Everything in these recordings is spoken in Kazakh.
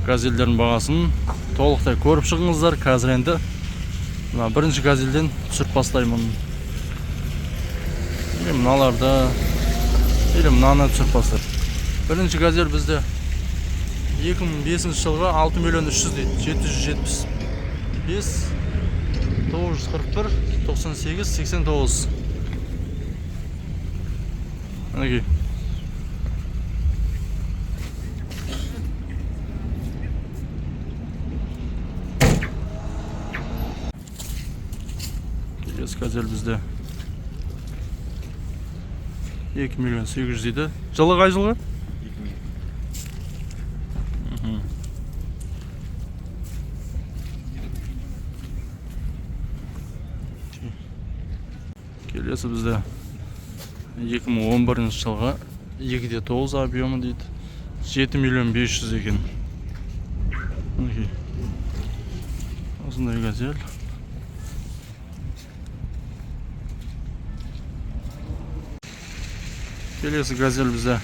Газельдердің бағасын толықтай көріп шығыңыздар. Қазір енді мына бірінші газельден түсіріп бастаймын. Или мыналарды, или мынаны түсіріп бастаймын. Бірінші газель бізде 2005 жылғы, 6 миллион 300 дейді. 775 941 98 89. Мінекей. Келесі газель бізде 2 миллион 800 дейді. Жылы қай жылғы? 2000. Келесі бізде 2011 жылғы, 2,9 объемы дейді. 7 миллион 500 екен. Мінекей. Осындай газель. Келесі газель бізде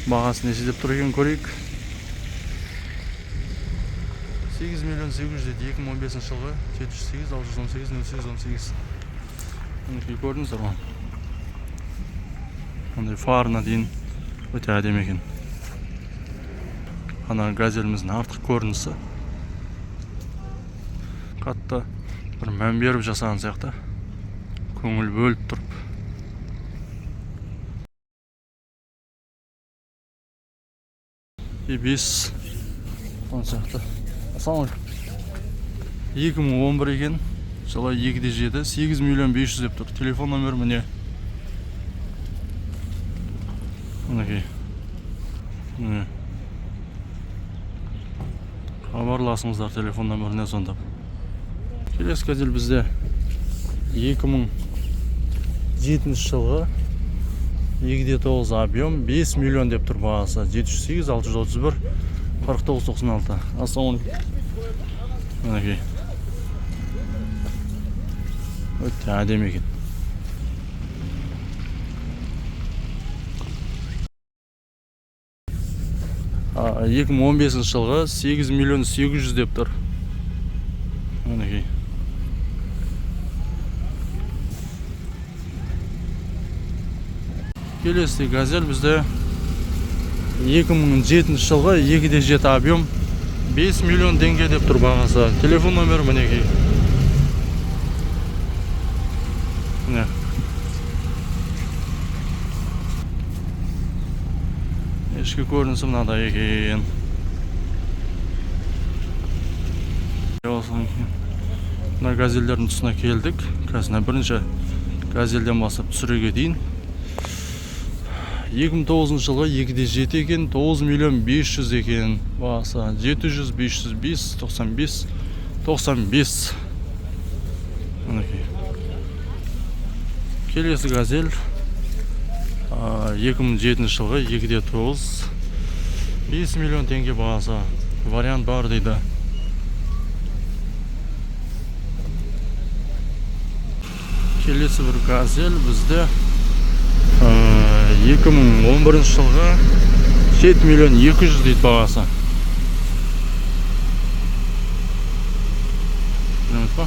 бағасы неше деп тұр екен, көрейік. 8 миллион 800 дейді, 2015 жылғы, 708 618 08 18. Мінекей, көрдіңіздер ғой. Мындай фарына дейін өте әдемі екен. Ана газеліміздің артқы көрінісі қатты бір мән беріп жасаған сияқты. Көңіл бөліп тұрып. И 5 он сияқты. Ассалаумағалейкум. 2011 екен. Жылы 2,7, 8 миллион 500 деп тұр. Телефон номері міне. Мінекей. Міне. Хабарласыңыздар телефон нөміріне звондап. Келесі газель бізде 2007 жылғы, 2,9 объем, 5 миллион деп тұр бағасы. 708 631 49 96. Ассалаумағалейкум. Мінекей. Өте әдемі екен. 2015 жылғы, 8 миллион 800 деп тұр. Мінекей. Келесі газель бізде 2007 жылғы, 2,7 объем, 5 миллион теңге деп тұр бағасы. Телефон номері мінекей. Міне. Ішкі көрінісі мынадай екен. Осыдан кейін мына газельдердің тұсына келдік. Қазір мына бірінші газельден бастап түсіре кетейін. 2009 жылғы, 2,7 екен, 9 миллион 500 екен бағасы. 700 505 95 95. Мінекей. Келесі газель 2007 жылғы, 2,9, 5 миллион теңге бағасы. Вариант бар дейді. Келесі бір газель бізде 2011 жылғы, 7 миллион 200 дейді бағасы. Керемет па?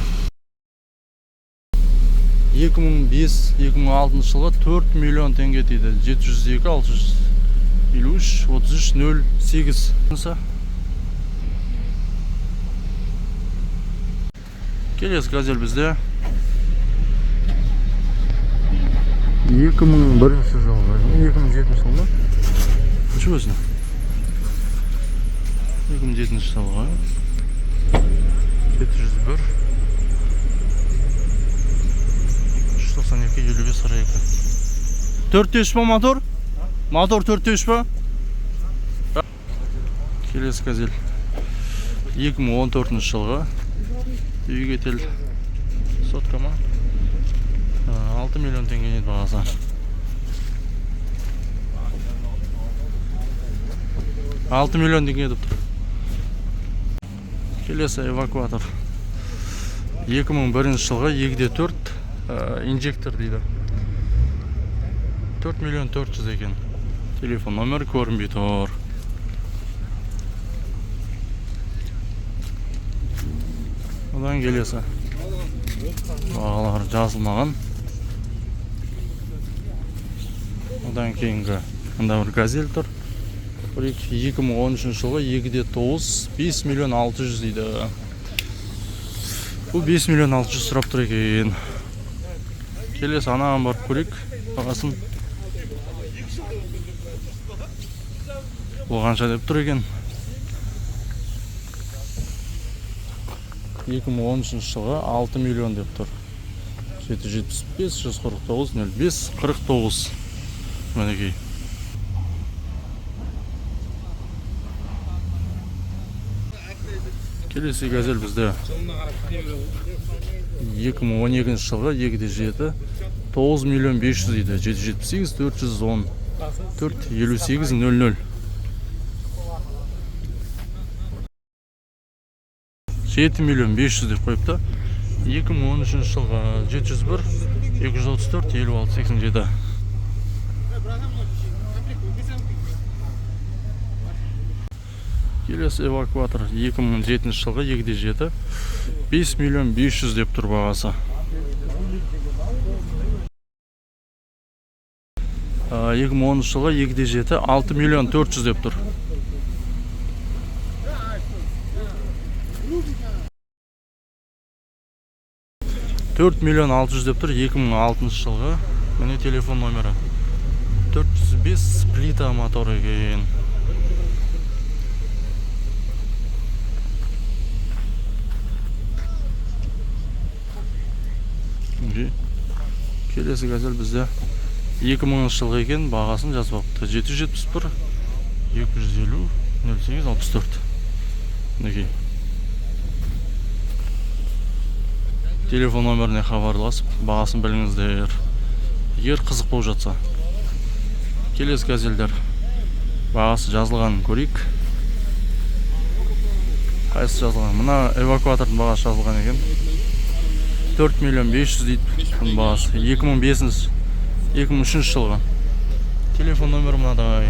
2005-2006 жылғы, 4 миллион теңге дейді. 702 653 33 08. Келесі газель бізде 2001 жылғы, 2007 жылғы ма? Ничего себе. 2007 жылғы, 701 392 55 42. 4,3 па мотор? Мотор 4,3 па? Келесі газель 2014 жылғы, двигатель сотка ма? 6 миллион теңге дейді бағасы. 6 миллион теңге деп тұр. Келесі эвакуатор 2001 жылғы, 2,4 инжектор дейді. 4 миллион 400 екен. Телефон номері көрінбей тұр. Одан келесі бағалары жазылмаған. Одан кейінгі мында бір газель тұр. Бір 2013 жылғы 2,9, 5 миллион 600 дейді. Бұл 5 миллион 600 сұрап тұр екен. Келесі анаған барып көрейік бағасын. Бұл қанша деп тұр екен? 2013 жылғы 6 миллион деп тұр. 775 149 05 49. Мінекей. Келесі газель бізде 2012 жылғы 2,7, 9 миллион 500 дейді. 778 410 4 58 00. 7 миллион 500 деп қойыпты. 2013 жылғы 701 234 56 87. Келесі эвакуатор 2007 жылғы 2,7, 5 миллион 500 деп тұр бағасы. 2010 жылғы 2,7, 6 миллион 400 деп тұр. 4 миллион 600 деп тұр 2006 жылғы. Міне телефон номері. 405 плита мотор екен. Мінекей. Келесі газель бізде 2000 жылғы екен, бағасын жазбапты. 771 250 08 64. Мінекей. Телефон номеріне хабарласып, бағасын біліңіздер. Егер қызық болып жатса. Келесі газельдер бағасы жазылғанын көрейік. Қайсысы жазылған? Мына эвакуатордың бағасы жазылған екен. 4 миллион 500 дейді бұның бағасы. 2005 2003 жылғы. Телефон номері мынадай.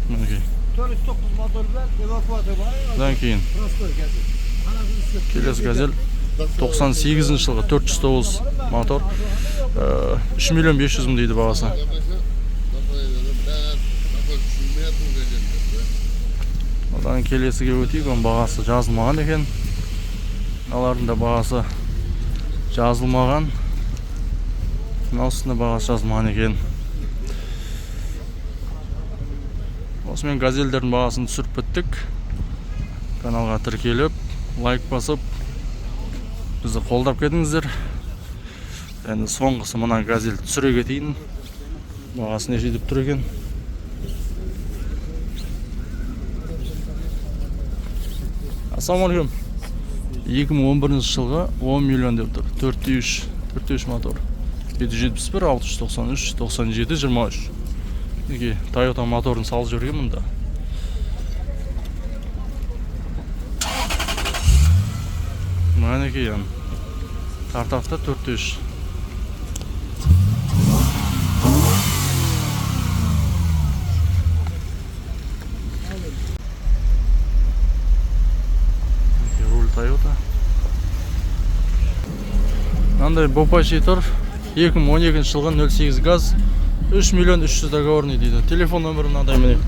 Мінекей. 409 motor bilan evakuator bor. Одан кейін Простой газель. Келесі газель 98 жылғы 409 мотор. 3 миллион 500 мың дейді бағасы. Одан келесіге өтейік, оның бағасы жазылмаған екен. Мыналардың да бағасы жазылмаған. Мынаусының да бағасы жазылмаған екен. Осымен газельдердің бағасын түсіріп біттік. Каналға тіркеліп, лайк басып, бізді қолдап кетіңіздер. Енді соңғысы мына газель түсіре кетейін. Бағасы неше деп тұр екен. Ассалаумағалейкум. 2011 жылғы 10 миллион деп тұр. 4,3, 4,3 мотор. 771 693 97 23. Мінекей, Toyota моторын салып жіберген мұнда. Мінекей, тартады да 4,3. Мінекей, руль Toyota. Мынандай Бопачи тұр. 2012 жылғы 08 газ, 3 миллион 300 договорный дейді. Телефон номері мынадай, міне.